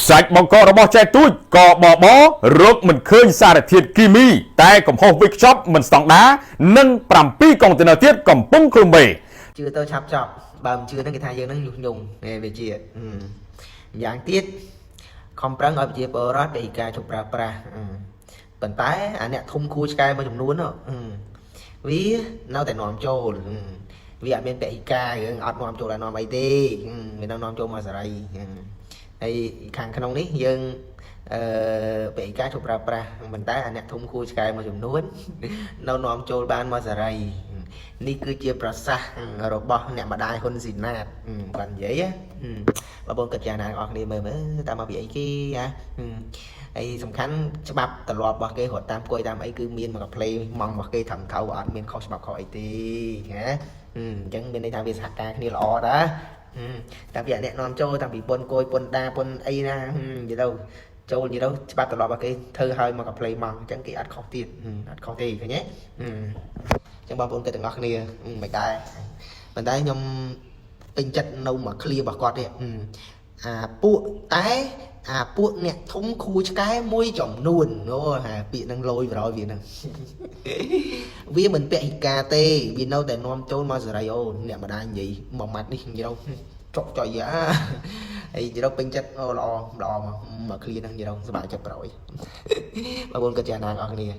សាច់បង្កករបស់ចែទូចកបបរកមិនឃើញសារធាតុគីមី តែកំហុសវេចខ្ចប់មិនស្តង់ដានិង7កុងតឺន័រទៀតកំពុងឃ្លុំបេ ជឿទៅឆាប់ចប់បើមិនជឿហ្នឹងគេថាយើងហ្នឹងញុះញង់នេះវាជាម្យ៉ាងទៀតខំប្រឹងឲ្យប្រជាពលរដ្ឋពីការជប់ប្រើប្រាស់ប៉ុន្តែអាអ្នកធំគួឆ្កែមួយចំនួនវានៅតែនាំចូលវាអត់មានពហិការរឿងអត់នាំចូលឲ្យនាំអីទេវានៅនាំចូលមកសេរីហើយខាងក្នុងនេះយើងអឺពហិការជប់ប្រើប្រាស់ប៉ុន្តែអាអ្នកធំគួឆ្កែមួយចំនួននៅនាំចូលបានមកសេរីនេះគឺជាប្រសាសន៍របស់អ្នកម្ដាយហ៊ុនស៊ីណាតគាត់និយាយបងប្អូនគិតយ៉ាងណាបងប្អូនគ្នាមើលមើលតាមមកពីអីគេហ៎ហើយសំខាន់ច្បាប់ទម្លាប់របស់គេរត់តាមគួយតាមអីគឺមានមកកាផ្លេម៉ងរបស់គេត្រឹមត្រូវអត់មានខុសច្បាប់ខុសអីទេណាអញ្ចឹងមានន័យថាវាសហការគ្នាល្អតាតាំងពីអ្នកនាំចូលតាំងពីពុនគយពុនដាពុនអីណានិយាយទៅចូលនិយាយទៅច្បាប់ទម្លាប់របស់គេធ្វើឲ្យមកកាផ្លេម៉ងអញ្ចឹងគេអត់ខុសទៀតអត់ខុសទេឃើញទេចឹងបងប្អូនគិតទាំងអស់គ្នាមិនដែរប៉ុន្តែខ្ញុំពេញចិត្តនៅមួយឃ្លារបស់គាត់ទេអាពួកតែអាពួកអ្នកធំខួឆ្កែមួយចំនួនអូហាពាក្យហ្នឹងលយបរយវាហ្នឹងវាមិនពហិការទេវានៅតែនាំចូលមកសេរីអូអ្នកម្ដាយនិយាយមួយម៉ាត់នេះនិយាយទៅចុកចុយអាហើយនិយាយទៅពេញចិត្តអូល្អល្អមកមកឃ្លាហ្នឹងនិយាយទៅសប្បាយចិត្តប្រយបងប្អូនគិតយ៉ាងណាបងប្អូនគ្នា